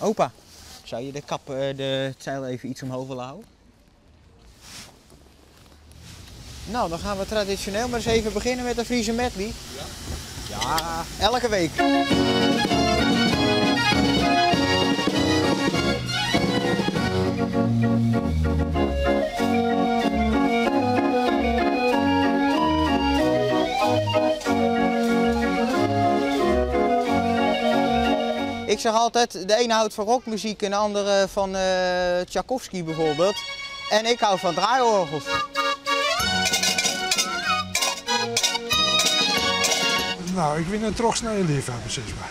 Opa, zou je de kap, de zeil even iets omhoog willen houden? Nou, dan gaan we traditioneel maar eens even beginnen met de Friese medley. Ja. Ja, elke week. Ik zeg altijd, de ene houdt van rockmuziek en de andere van Tchaikovsky bijvoorbeeld. En ik hou van draaiorgels. Nou, ik ben een trochsnije liefhebber, zeg maar.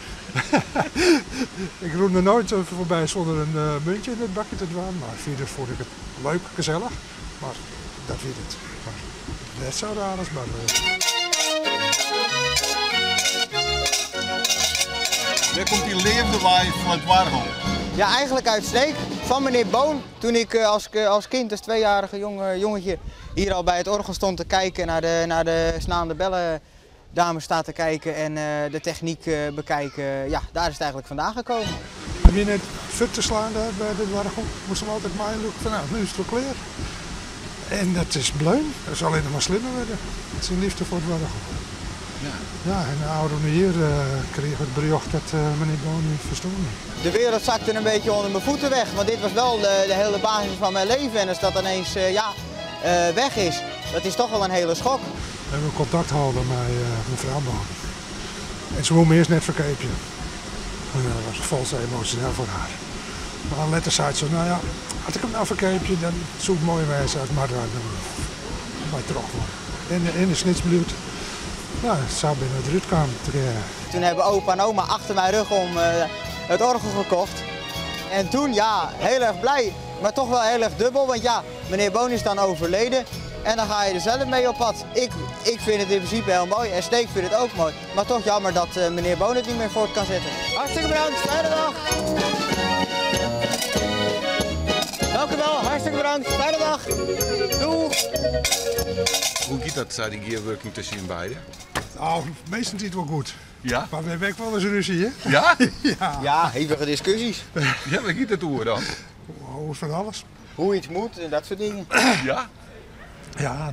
Ik roem er nooit voorbij zonder een muntje in het bakje te dwaan. Maar verder vond ik het leuk, gezellig. Maar dat weet het. Maar net zo raar als maar. Waar komt die leefde waai van het oargel? Ja, eigenlijk uit Sneek, van meneer Boon. Toen ik als kind, als tweejarige jongetje, hier al bij het orgel stond te kijken naar de snaande bellen dames staat te kijken en de techniek bekijken. Ja, daar is het eigenlijk vandaan gekomen. Heb je net fut te slaan daar bij de orgel? Moest hem altijd maar inlopen van nou, nu is het wel klaar. En dat is bleun, dat zal alleen nog maar slimmer worden. Het is een liefde voor het orgel. Ja. Ja, en de oude hier kreeg het bericht dat meneer Boon niet verstoord is. De wereld zakte een beetje onder mijn voeten weg, want dit was wel de hele basis van mijn leven. En als dat ineens weg is, dat is toch wel een hele schok. We hebben contact gehouden met mevrouw Boon. En ze wilde me eerst net verkeepje. En dat was vol zo emotioneel voor haar. Maar later zei ze, nou ja, als ik hem nou verkeepje, dan zoek ik mooie mensen uit Marwijk bij terug worden. En in de snitsbloed. Nou, het zou binnen het Ruudkamp te keren. Toen hebben opa en oma achter mijn rug om het orgel gekocht. En toen, ja, heel erg blij, maar toch wel heel erg dubbel. Want ja, meneer Boon is dan overleden en dan ga je er zelf mee op pad. Ik vind het in principe heel mooi en Steek vindt het ook mooi. Maar toch jammer dat meneer Boon het niet meer voort kan zetten. Hartstikke bedankt, fijne dag! Dank u wel, hartstikke bedankt, fijne dag! Doeg! Hoe gaat dat, die gearworking tussen jullie beiden? Nou, meestal zit het wel goed. Ja? Maar we hebben ook wel eens ruzie, hè? Ja? Ja. Ja, hevige discussies. Ja, waar gaat het over dan? Over van alles. Hoe iets moet en dat soort dingen. Ja? Ja,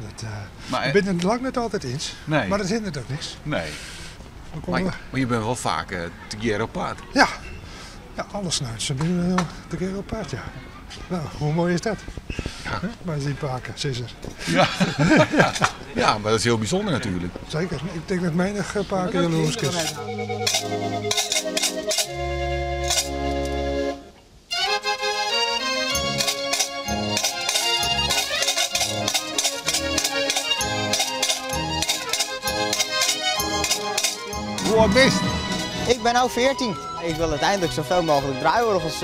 Maar, ik ben het lang net altijd eens. Nee. Maar dat hindert ook niks. Nee. Dan komen Maar we je bent wel vaak te keer op pad. Ja. Ja, alles snuit. Ze zijn wel te keer op pad, ja. Nou, hoe mooi is dat? Ja. Hè? Maar die paken, Cesar. Ja. Ja. Ja, maar dat is heel bijzonder natuurlijk. Zeker. Ik denk dat menig paken jaloers is. Hoe oud ben je? Ik ben nu 14. Ik wil uiteindelijk zoveel mogelijk draaiorgels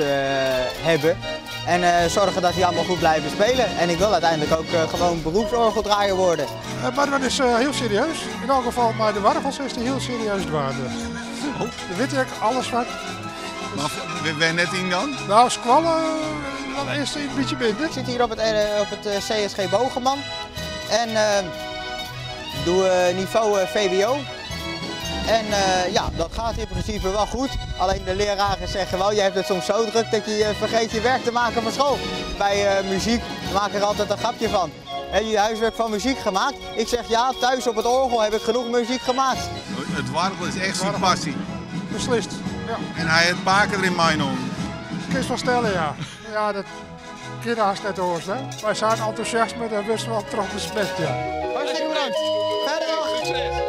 hebben. En zorgen dat die allemaal goed blijven spelen. En ik wil uiteindelijk ook gewoon beroepsorgeldraaier worden. Maar dat is heel serieus. In elk geval, maar de wargels is die heel serieus waarde. Oh. Daar weet ik alles van. Maar ben je net in dan? Nou, squallen, dan is het een beetje minder. Ik zit hier op het CSG Bogerman. En doe niveau VWO. En dat gaat in principe wel goed. Alleen de leraren zeggen wel, je hebt het soms zo druk dat je vergeet je werk te maken van school. Bij muziek maak ik er altijd een grapje van. Heb je huiswerk van muziek gemaakt? Ik zeg ja, thuis op het orgel heb ik genoeg muziek gemaakt. Het wargel is echt zijn passie. Beslist, ja. En hij het paken er in mijn om. Ik kan het wel stellen, ja. Ja, dat kan haast net hoor, hè. Wij zijn enthousiast, maar daar wisten we wel terug besmet, ja. Hartstikke bedankt. Verder dag.